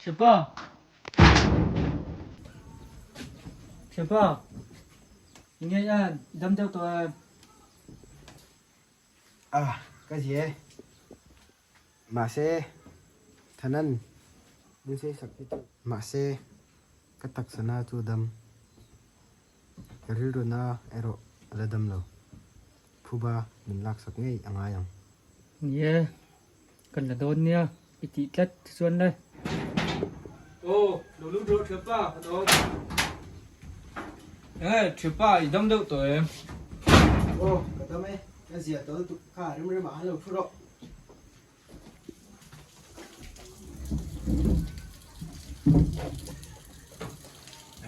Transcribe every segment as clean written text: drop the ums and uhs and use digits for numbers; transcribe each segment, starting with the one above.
Thianpa! Thianpa! I ngei em? I dam deuh tawh em? Ah, ka zi e. Mahse, Thanan min sawi sak hi chu. Mahse, ka taksa na chu dam. Ka rilru na erawh a la dam lo. Phuba min laksak ngei a ngai ang. Ni e, kan la dawn nia i tih tlat chuan le. Aw, lo lut rawh Thianpa, kan awm. Enge Thianpa i dam deuh tawh em? Aw, ka dam e, ka zia tawh lutuk kha rem rem ah han lo thu rawh.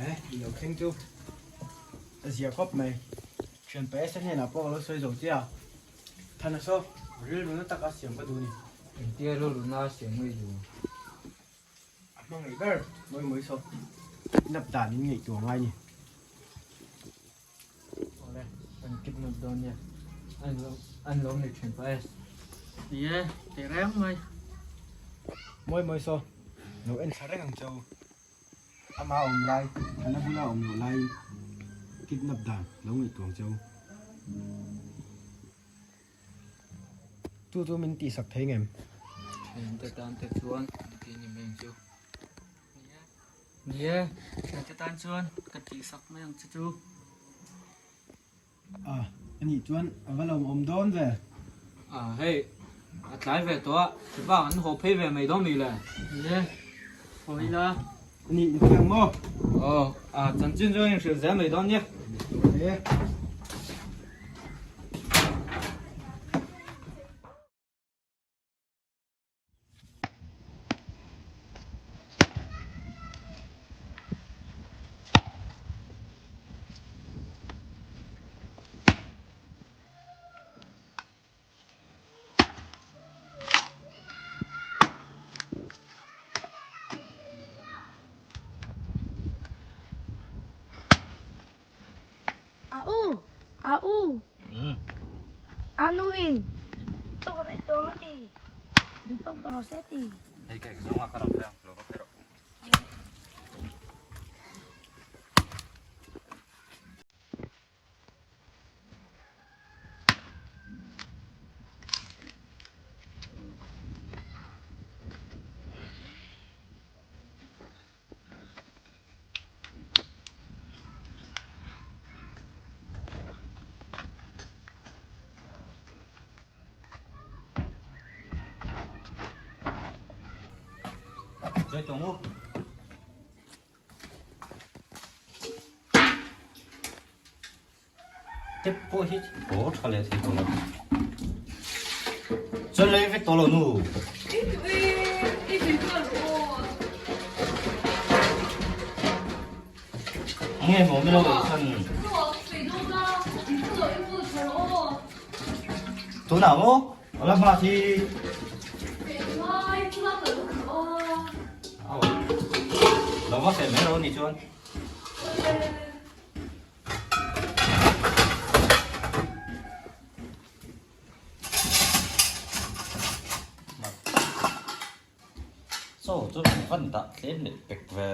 Eh, i lo thleng chu a zia khawp mai. Thianpa Esa hnenah pawh ka lo sawi zo chiah a, Thana saw rilru na taka siam ka duh a ni. Engtia rilru na siam nge i duh? A hmangaih ber mawi mawi saw nap dan in ngaihtuah ngai a ni. Awle, kan kip nut dawn nia. An lo ni thin pah e. Ni e, teh reng mai. Mawi mawi saw, lo en thla reng ang che u. Ama awm lai, thana bula awm loh laiin kidnap dan lo ngaihtuah ang che u. Tu chu min tihsak thei ngem? Thiante tan te chuan ti ni mai ang chu. Ni e, thiante tan chuan ka tihsak mai ang che chu. A, anih chuan a va lo awm dawn ve. A, hei, a tlai ve tawh a, chuvang an haw phei ve mai dawn mi le? Ni e, haw ila. Anih, ni thiang maw? Aw, a, chanchin chu a inhrilh zel mai dawn nia. Ni e. A u, a u. A nu in chaw ka peih tawh a ti. Duh tawk tawh rawh se a ti. Hei ka exam a ka ram reng lo va pe rawh. Chơi tông u. Tiếp pawh hi bawr tha leh thei tawh lo. Chuan lei vek tawh lo nu. Nge maw min lo ei chhan. Tunah maw a la hma thi. Lo va feh mai lo ni chuan. Chaw chu van dah tlem leh pek ve.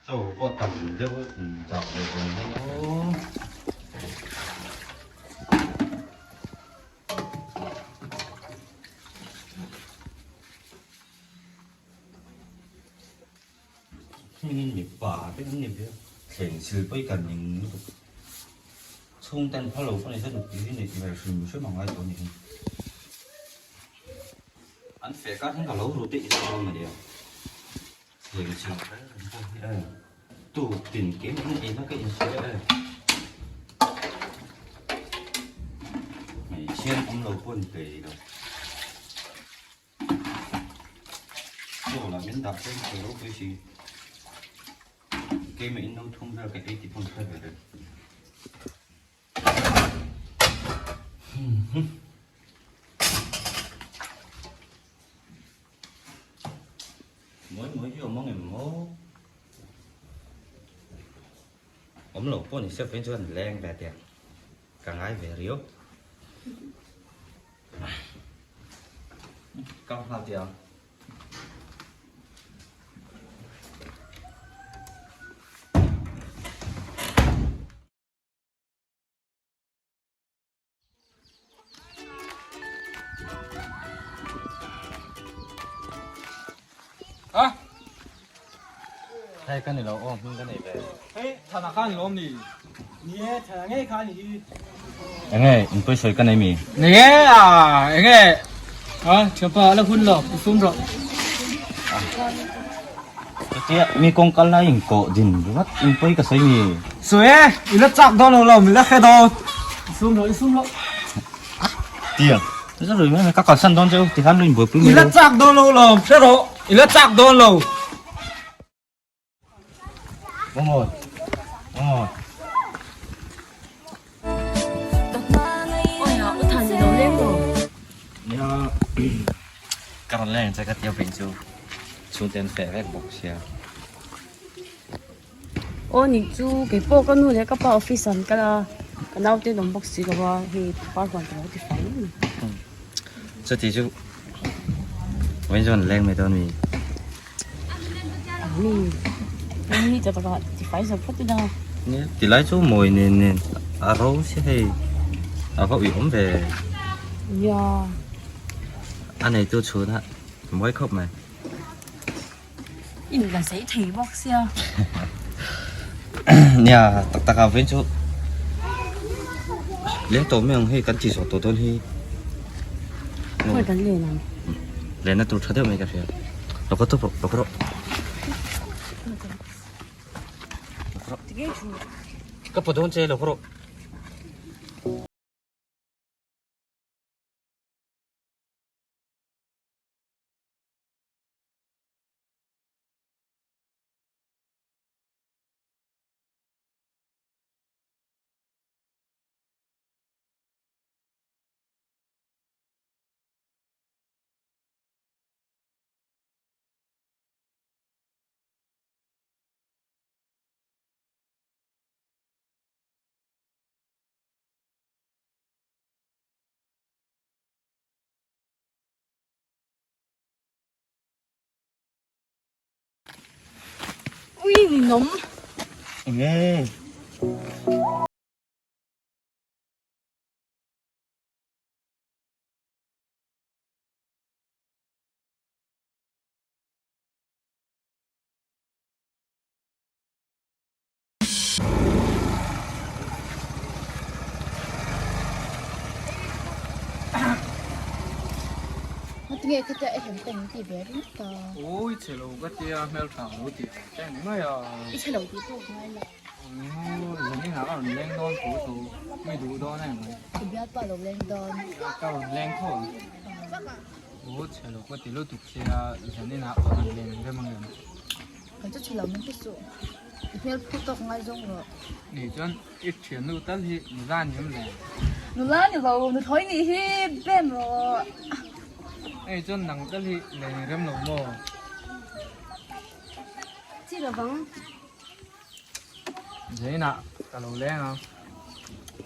Chaw pawh tam deuh a chak leh dawn dawn aw. Hmingin mipa te an ni ve a, thleng sil pawh hi ka ning lutuk. Chhungten phal lo pawh ni se nupui hi neih ve hrim hrim a ngai tawh a nih hi. An feh kar hian ka lo ru daih zawk dawn a nia. Heng chhia kher an pawh hi e. Tu tin keimah in eina ka inhria e. Hmeichhia an awm lo pawh ni thei lo. Chaw lah min dah tlem thei ropui si. Keimah in no thum vel ka ei tih pawh an hre ve reng. Mawi mawi hi awm ang em maw? Awm lo pawh ni se vawiin chuan leng ve teh ka ngai ve riau. Ka nghal teh ang. A Hei ka ni lo aw hming ka nei ve. Hei thana khan lawm ni. Ni e thana ngei kha ni hi. Enge in pawi sawi ka nei mi? Nei e a enge a thianpa la hun lo i sum rawh. Chutia mi kawng kal lai in kawh din ringawt in pawi ka sawi mi? Sawi e, i la chak dawn lo lo, mi la hre dawn. I sum rawh, i sum rawh. Tiang, chu rui mai mai ka kalsan dawn che u, tikhan lu in buaipui mai I la chak dawn lo lo, hre rawh, i la chak dawn lo. Aw aw. Awi u than ni lo leng maw? Nia ka rawn leng che ka tia vawiin chu chhungte an feh vek bawk sia. Aw nih chu kei pawh ka nu leh ka pa office an kal a ka naute an awm bawk si lo a hei par huan ka lo ti fai mai mai. Chuti chu vawiin chu an leng mai dawn mi? Mi ta taka ti fai zo phawt ila. Nia tilai chu mawi nen nen a ro si hei a va uih awm ve. Nia. A neitu chhun a mawi khawp mai. In la zei thei bawk sia. Nia tak tak a vawiin chu leng tawh mai ang hei kan ti zawh tawh dawn hi. Khawi kan len ang. Lenna tur tha deuh mai ka hria. Lo khaw tawp rawh, lo khaw rawh. Lo khaw rawh. Ka pawh dawn che lo khaw rawh. Ui ninawm. Enge. Ngatinge khatia i hem peng ti ve ringawt a. Ui chhe lo ka tia hmeltha lo ti ang teng mai a. I chhe lo tih pawh ka ngai lo. Zanin ah ka rawn leng dawn thu thu mi duh dawn em mai. I bialpa lo leng dawn. Ka rawn leng tho ang. Aw chhe lo ka ti lutuk sia zanin ah ka rawn leng rem ang em. Kan chu chhe lo min ti suh. I hmel phu tawk ngai zawng rawh. Ni chuan i thiannu tal hi nula ni em le? Nula ni lo, nuthlawi nih hi bem rawh. Hei chuan nang tal hi leng rem lo maw? Chi lovang. Zainah ka lo leng a.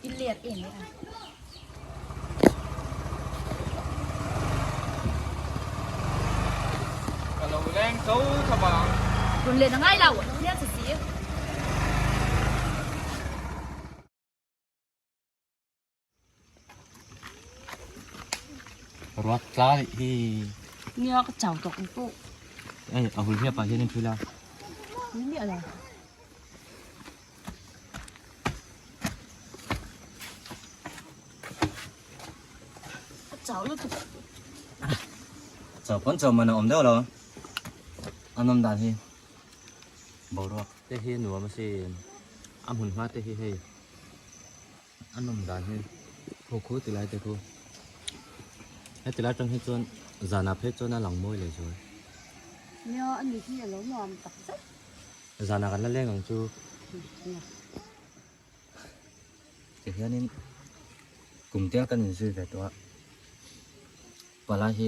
I let em e a. Ka lo leng tho tho ang. Rawn let a ngai lo, hmel che si. Ruat tla leh hi. Nia ka chau tawk ang pawh. Ei a hul hiap ah hian in thui la. Hul miah lo. chau lutuk. Chau pawn chau man a awm deuh lo. A nawm dan hi boruak te hi nuam asin. A hmun hma te hi hei a nawm dan hi khu khu ti lai te khu. Heti lai atang hi chuan zanah phei chuan a lang mawi leh zual. Nia a ni hi a lo nuam tak zet. Zanah kan la leng ang chu. Nia. Tihianin kum tel kan inzui ve tawh a, palai hi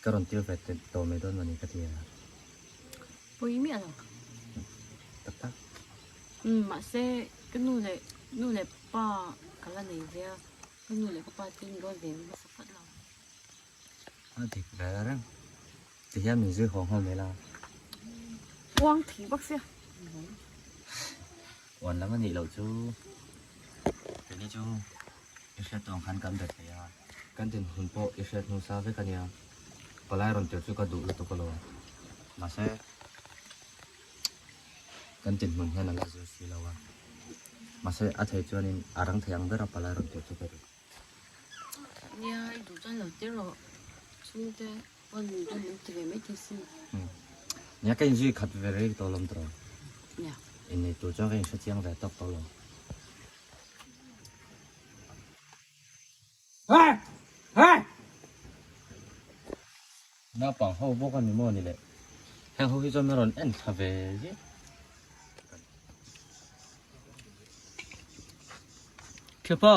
ka rawn tir ve tawh mai dawn mawni ka ti a. Pui miah lo. Tak tak. Umm mahse ka nu leh nu leh pa ka la nei ve a, ka nu leh ka pa te in rawn ve hmasa phawt lo. A dik ve reng. Tihian min zui haw nghal mai la. Uang thei bawk sia. Uan lam a nih loh chu keini chu i hriat tawng khan kan bet thei a. Kan dinhmun pawh i hriat hnu sa vek a nia. Palai rawn tir chu ka duh lutuk alawm. Mahse kan dinhmun hian a la zir si lo a. Mahse a thei chuanin a rang thei ang ber a palai rawn tir chu ka duh. Nia i duh chuan lo tir rawh. Chhungte pawn rawn an ti ve mai thei sin. Nia ka inzui khat ve rei tawh lawm tawh. Nia. Innei tur chuan ka inhre chiang ve tawk tawh lo. Hey! Hey! Naupang ho bawk a ni maw ni le? Heng ho hi chuan min rawn en thla ve ziah. Thiapa,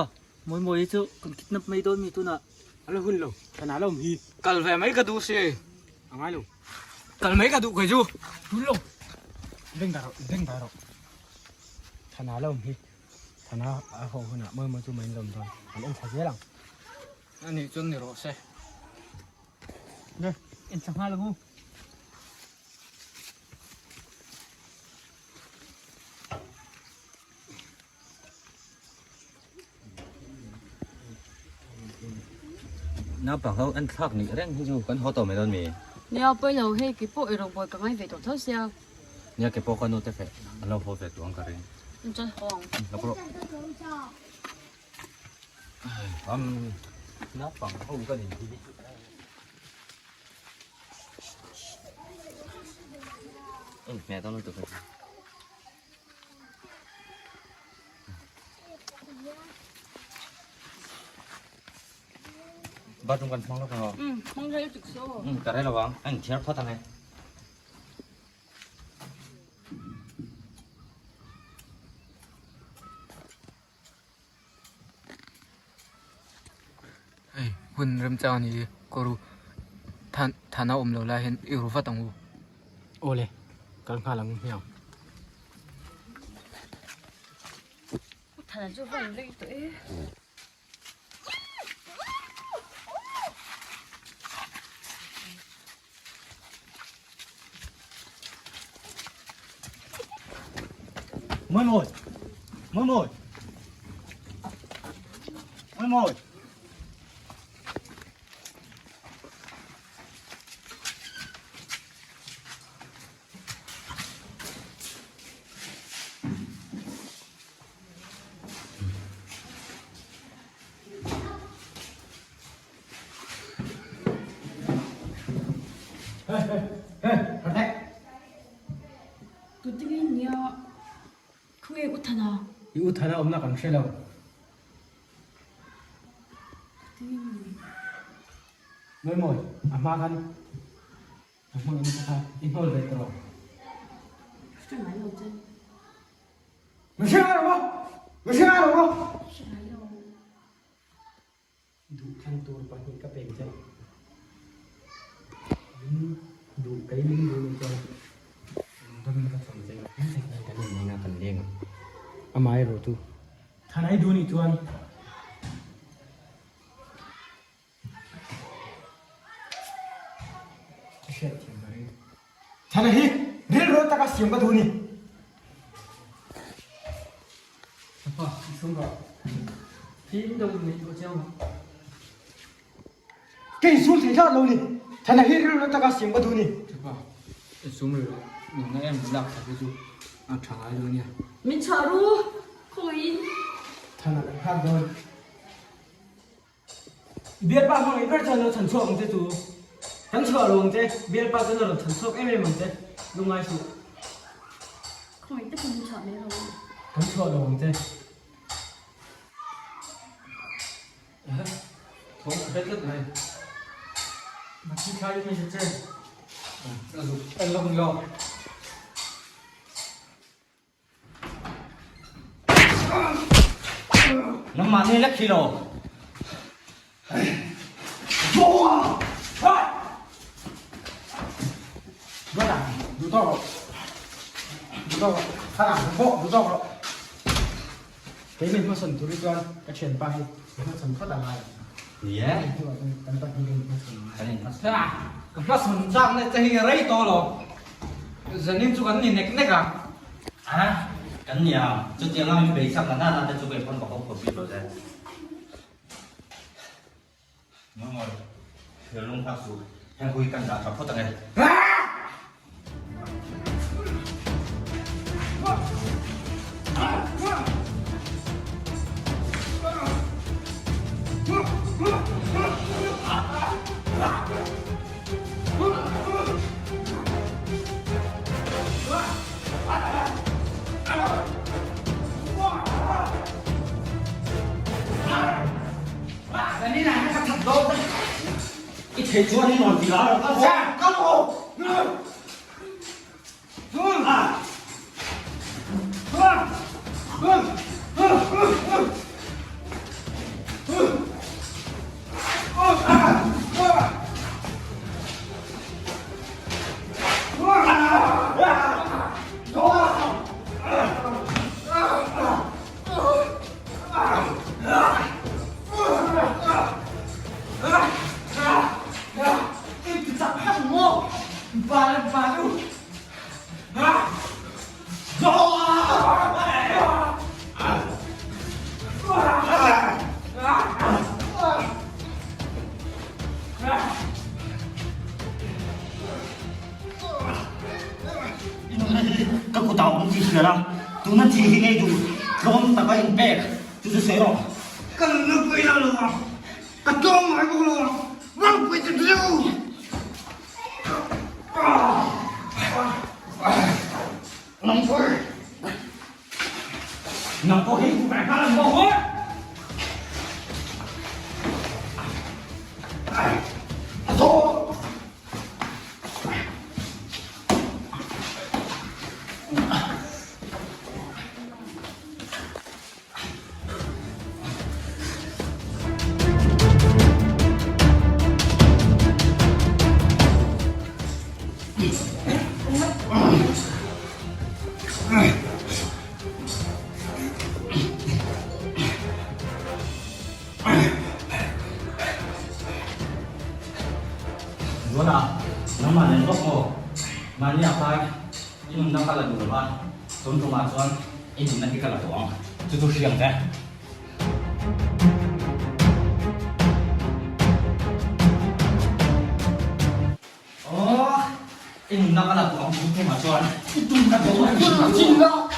mawi mawi chu kan kidnap mai dawn mi tunah. A la hun lo, thlan ah la awm hi. Kal ve mai ka duh si. A ngai lo. Kal mai ka duh kei chu. Tul lo. Beng dah rawh, beng dah rawh. Thlan ah la awm hi. Thlan ah a haw hunah mawi mawi chu mai in la awm dawn. Kan en thla zel ang. A nih chuan ni rawh se. Le, en thla nghal ang u. Naupang ho en thlak nih reng hi chu kan haw tawh mai dawn mi? Nia, pawi lo hei kei pawh i rawngbawl ka ngai ve tawh tho sia. Nia, kei pawh ka nu te feh an lo haw ve tawh ang ka ring. Chuan haw ang. Lo rawh. Naupang ho ka nih hi. Mẹ tao nuôi tụi mình. Ba trong cần phong đâu không? Ừ, phong ra trực số. Ừ, cả đây là vâng. Anh thiệt thoát thằng này. Hei hun remchang a ni i kawru than thana awm lo lai hian i ru vat ang u. Awle, kal nghal ang hmiang. Thana chu va in rei tawh e. Môi mồi Môi mồi Môi mồi Tutingin nia khawnge u Thana? I u Thana awmna kan hre lo. Mawi mawi, a hma khan a hmang in kha i hnawl ve tawh. Hre ngai lo che. Min hre ngai lo maw? Min hre ngai lo maw? Hre ngai lo. Duhthlan tur pahnih ka pek che. Min duh kei min duh nih chuan dawmin ka chawm che. Min theih nan kan innei nga kan leng ang. Amaherawh chu Thanai duh nih chuan ka hriat thiam ka ring. Thana hi rilru taka siam ka duh ni. Apa, i sum rawh. Fim deuh in ngaihtuah chiang rawh. Ka insum thei tlat lo ni. Thana hi rilru taka siam ka duh ni. Apa, i sum rih rawh. Nunna em lak that hi chu a tha ngai lo nia. Min chhuah ru, khawiin. Thana kan nghak dawn. Bialpa hmangaih ber chuan lo chhan chhuak ang che chu. Kan chhuah lo ang che, bialpa chuan a rawn chhan chhuak em em ang che, lungngai suh. Khawngaih takin min chhuah mai rawh u. Kan chhuah lo ang che. Thawng ka hre tlat mai. Mathi thlai in hmeichhe che. Ka zuk en lawk ni lawk. Nangmah ni lek hi lo. Kei min hmasawn tur hi chuan ka thianpa hi ka hmasawn phawt a ngai ang. Ni e. Kan pahnih kan inhmasawn a ngai. Kan inhmasawn. Ka hmasawn chak na che hi a rei tawh lo. Zanin chu kan ni nek nek a. A, kan ni ang. Chutianga min bei chak na nana te chu kei pawn ka hawk khawp bik lo che. Ngawi, hel lung hak suh. Heng hui kan dah tha phawt ang e. I theih chuan i rawn ti la rawh kal rawh kal rawh. Ka kut ah awm tih hria la, tuna thil hi ngei duh tlawm taka inpek chu chu sawi rawh. Ka nupui lo lo ang, ka tlawm ngai bawk lo ang, ropui ta chu! Nang pawh nang pawh hi Zuala, nangmah nen bawk maw? Mahni ah khan i nunna ka la duh lo va, tun tumah chuan i nunna hi ka la duh ang. Chu chu hriang che. Aw, i nunna ka la duh ang tun tumah chuan i tumna duh ang.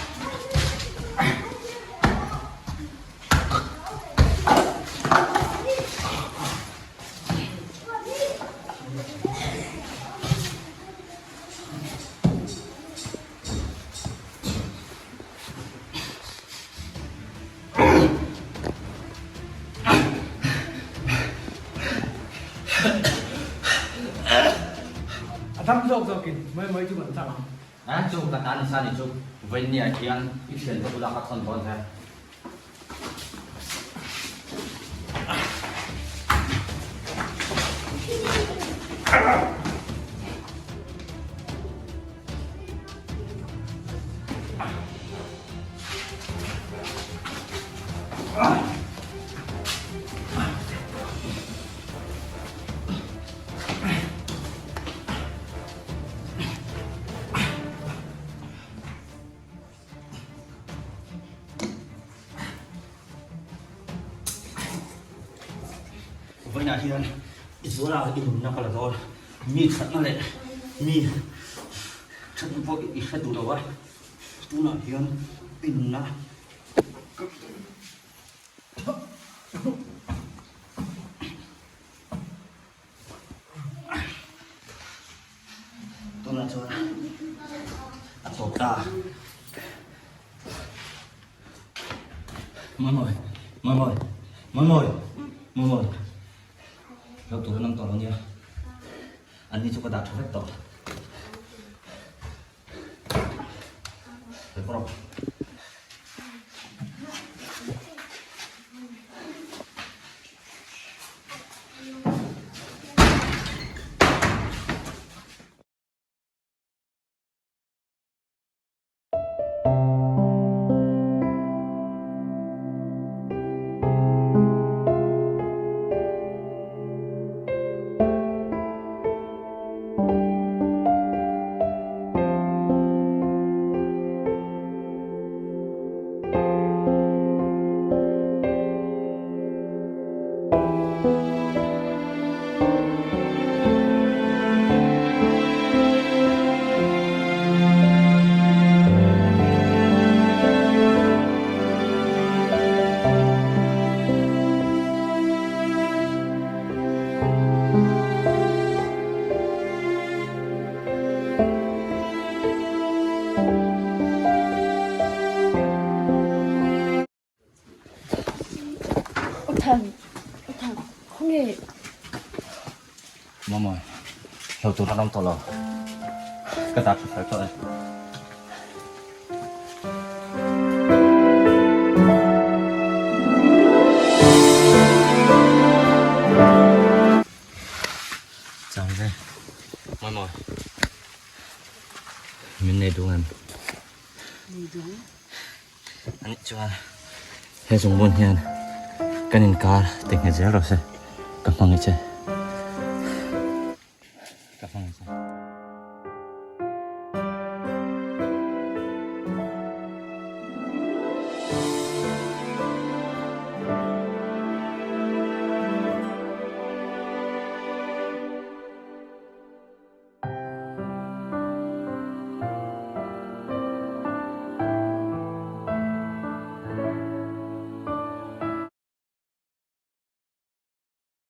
A dam zawk zawkin mai mai chu kan chang ang. A chu ka tan nasa ni chu vawinia hian i thiante bulah ka thawn dawn che. Vawiinah hian i zuala i nunna ka la dawn, mi thatna leh mi thatna pawh i hre duh lo a, tunah hian i nunna ka. Mawi mawi mawi mawi mawi Hlauh tur an awm tawh lo nia. An ni chu ka dah tha vek tawh. Mamawi, hlauh tur an awm tawh lo. Ka dah tha fel tawh e. Chang ve. Mamawi, min nei duh em? Nei duh. Anih chuan he zungbun hian kan inkar ti nghet zel rawh se, ka hmangaih che.